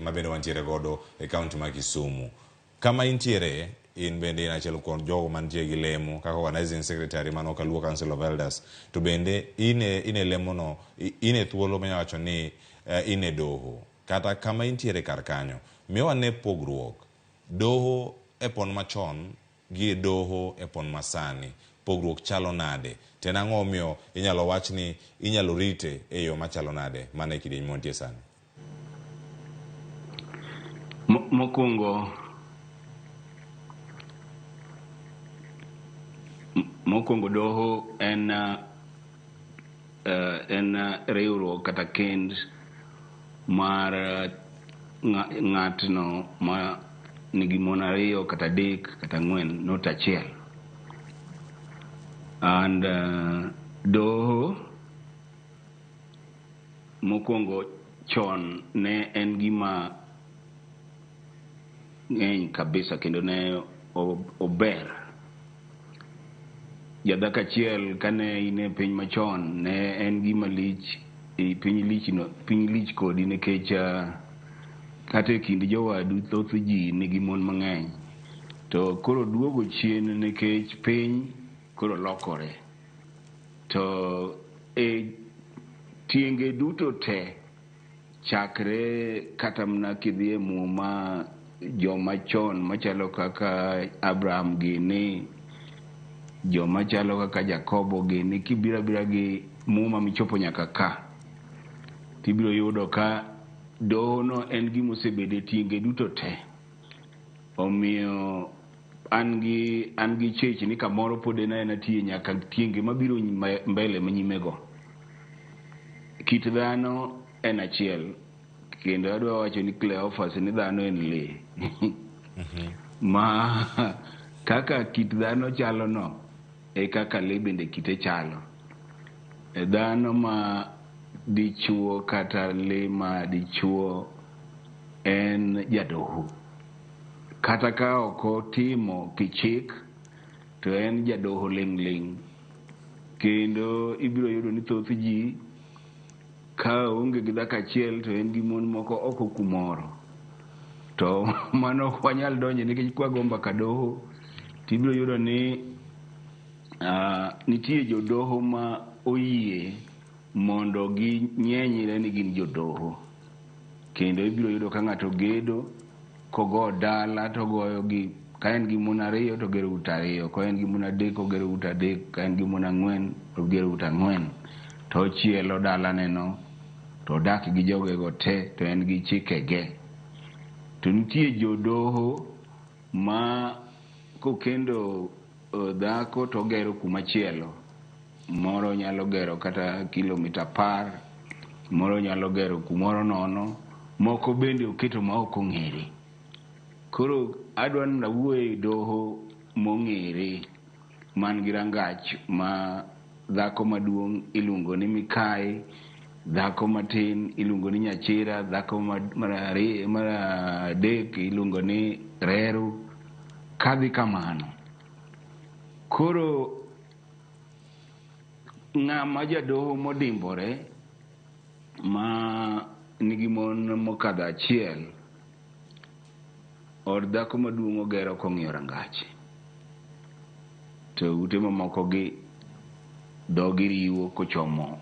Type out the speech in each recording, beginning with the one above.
ma bende wantiere godo e kaunti ma Kisumu. Kama intiere, in bende in achiel kuom jogo mantie gi lemo kaka organizing secretary mano Kaluo Council of Elders, to bende in e, in e lemono, in e thuolo manya wacho ni in e doho. Kata kama intiere kar kanyo, miyo wane pogruok doho e pon machon gi e doho e pon masani. Pogruok chalo nade? To en ang'o momiyo inyalo wach ni inyalo rite e yo machalo nade mana e kidieny mwantie sani? Mokwongo mokwongo doho en en riwruok kata kend mar ng'atno ma nigi mon ariyo kata adek kata ang'wen not achiel. And doho mokwongo chon ne en gima ng'eny kabisa kendo ne ober. Jadhako achiel kane in e piny machon ne en gima lich, piny lich no, piny lich kodi nikech kata e kind jowadu thoth ji nigi mon mang'eny. To koro duogo chien nikech piny koro lokore. To e tienge duto te chakre kata mana kidhi e muma joma chon machalo kaka Abraham gini, joma chalo kaka Jakobo gini, kibiro abira gi muma michopo nyaka ka, tibiro yudo ka doho no en gima osebedo e tienge duto te. Omiyo an gi an gi chech ni kamoro pod en aena tie nyaka tienge mabiro mbele manyimego. Kit dhano en achiel kendo adwa wacho ni Cleophas ni dhano en lee. Ma kaka kit dhano chalo no e kaka lee bende kite chalo. Dhano ma dichuo kata lee ma dichuo en jadoho. Kata ka ok otimo kichik to en jadoho ling' ling'. Kendo ibiro yudo ni thoth ji ka onge gi dhako achiel to en gi mon moko oko kumoro. To mano ok wanyal donje nikech kwa go mbaka doho tibiro yudo ni nitie jodoho ma oyie mondo ginyenyre ni gin jodoho. Kendo ibiro yudo ka ng'ato gedo kogo dala to goyo gi ka en gi mon ariyo to ogero ute ariyo, ka en gi mon adek ogero ute adek, ka en gi mon ang'wen ogero ute ang'wen. To ochielo dalane no to odak gi jogego te to en gi chikege. To nitie jodoho ma kokendo dhako to ogero kuma chielo. Moro nyalo gero kata kilomita 10, moro nyalo gero kumoro nono, moko bende oketo ma ok ong'ere. Koro adwa ni awuo e doho mong'ere man gi rangach ma dhako maduong' iluongo ni Mikai, dhako matin iluongo ni Nyachira, dhako mar adek iluongo ni Reru, kadhi kamano. Koro ng'ama jadoho modimbore ma nigi mon mokadho achiel, od dhako maduong' ogero kong'iyo rangach. To ute mamoko gi dhogi riwo kochomo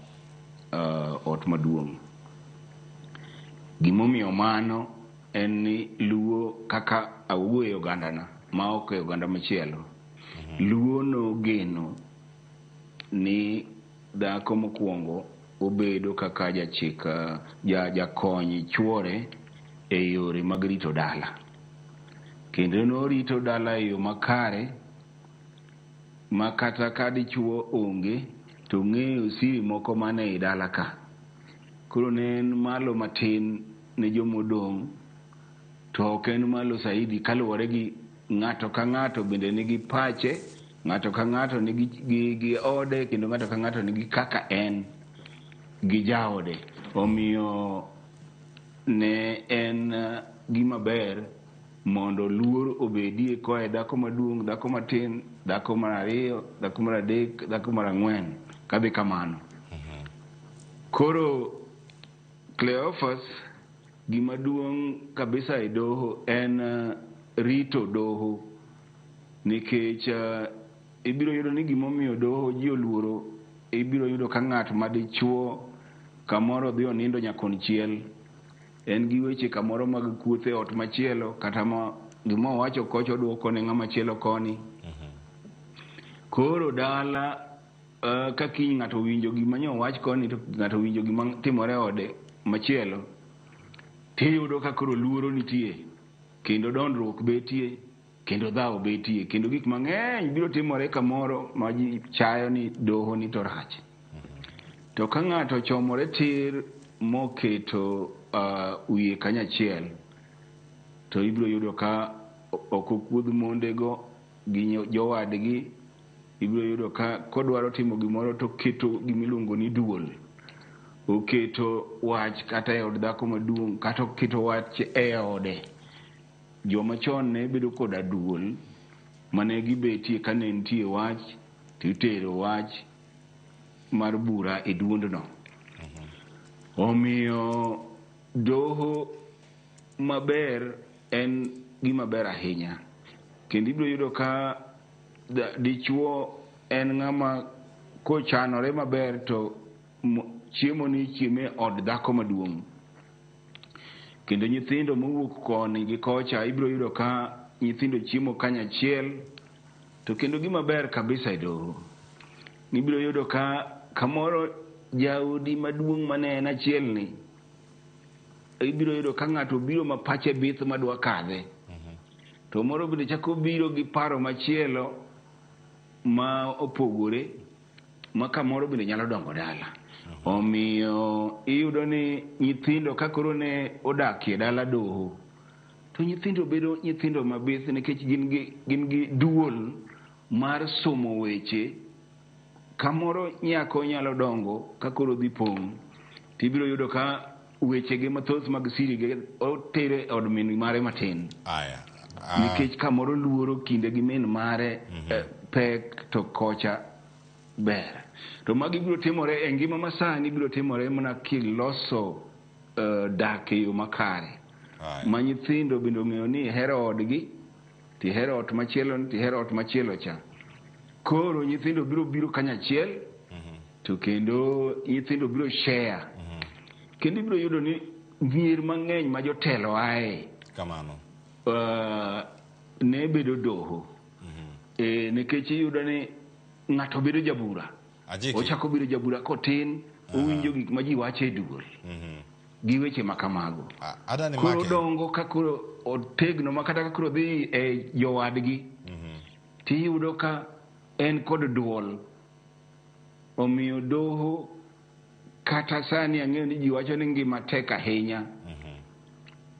ot maduong'. Gimomiyo mano en ni Luo kaka awuoyo e ogandana ma ok e oganda machielo. Luo nogeno ni dhako mokwongo obedo kaka jachik jakony chuore e yore mag rito dala. Kendo norito dala e yo makare ma kata ka dichuo onge to ong'eyo siri moko mane ei dala ka. Koro ne en malo matin ne jomodong' to ok en malo saidi kaluwore gi ng'ato ka ng'ato bende nigi pache, ng'ato ka ng'ato nigi gi ode kendo ng'ato ka ng'ato nigi kaka en gi jaode. Omiyo ne en gima ber mondo luor obedie koa e dhako maduong', dhako matin, dhako mar ariyo, dhako mar adek, dhako mar ang'wen, kadhi kamano. Koro Cleophas Gima duong' kabisa e doho en rito doho, nikech ibiro yudo ni gimomiyo doho ji oluoro, ibiro yudo ka ng'at ma dichuo kamoro dhi onindo nyakonchiel, en gi weche kamoro mag kuoth e ot machielo, kata ma gima owacho kocha oduoko ne ng'ama chielo koni. Koro dala ka kiny ng'ato owinjo gima nyo owach koni to ng'ato owinjo gima timore e ode machielo, tiyudo ka koro luoro nitie, kendo dondruok betie, kendo dhawo betie, kendo gik mang'eny biro timore kamoro ma ji chayo ni doho ni to rach. To ka ng'ato ochomore tir moketo wiye kanyachiel, to ibiro yudo ka ok okuodh mondego gi jowadgi. Ibiro yudo ka kodwaro timo gimoro to oketo gimiluongo ni duol. Oketo wach kata e od dhako maduong', kata oketo wach e ode. Joma chon ne bedo koda duol mane gibetie ka ne nitie wach, to itero wach mar bura e duondno. Omiyo doho maber en gima ber ahinya. Kendo ibiro yudo ka dichuo en ng'ama kochanore maber to chiemo ni ichieme od dhako maduong'. Kendo nyithindo mowuok koni gi kocha ibiro yudo ka nyithindo chiemo kanyachiel. To kendo gima ber kabisa e doho, ibiro yudo ka kamoro jaodi maduong' mane en achiel ni, ibiro yudo ka ng'ato biro ma pache bith madwa kadhe. To moro bende chako biro gi paro machielo ma opogore ma kamoro bende nyalo dongo dala. Omiyo iyudo ni nyithindo ka koro ne odakie dala doho, to nyithindo bedo nyithindo mabith nikech gin gi duol mar somo weche. Kamoro nyako nyalo dongo ka koro dhi pong', tibiro yudo ka wechege mathoth mag siri ge otere e od min mare matin. Aya. Nikech kamoro luoro kinde gi min mare pek to kocha ber. To magi biro timore e ngima masani, biro timore mana kiloso dak e yo makare. Ma nyithindo bende ong'eyo ni ihero odgi, tihero ot machielo ni, tihero ot machielo cha. Koro nyithindo biro biro kanyachiel, to kendo nyithindo biro share. Kendo ibiro yudo ni mier mang'eny ma jotelo ae Kamano. Ne bedo doho. Nikech iyudo ni ng'ato bedo jabura. Ajiki. Ochako bedo jabura kotin, owinjo gik ma ji wacho e duol. Gi weche ma kamago. Adani Koro make. dongo ka koro otegno ma kata ka koro dhi e jowadgi, tiyudo ka en kod duol. Omiyo doho kata sani ang'eyo ni ji wacho ni ngima tek ahinya.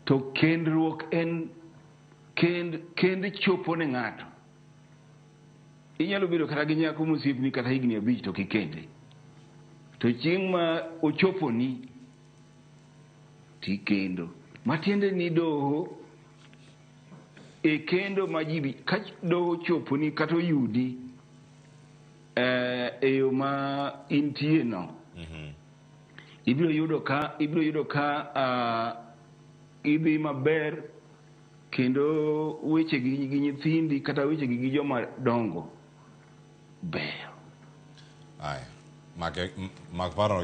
To kendruok en kend chopo ne ng'ato. Inyalo bedo kata gi nyako mosiepni kata higni 5 to kikende. To chieng' ma ochoponi tikendo. Matiende ni doho e kendo ma ji bi, ka doho ochoponi kata oyudi e yo ma intie no, ibiro yudo ka, ibiro yudo ka idhi maber kendo weche gi nyithindi kata weche gi joma dongo beyo. Aya, mak paro.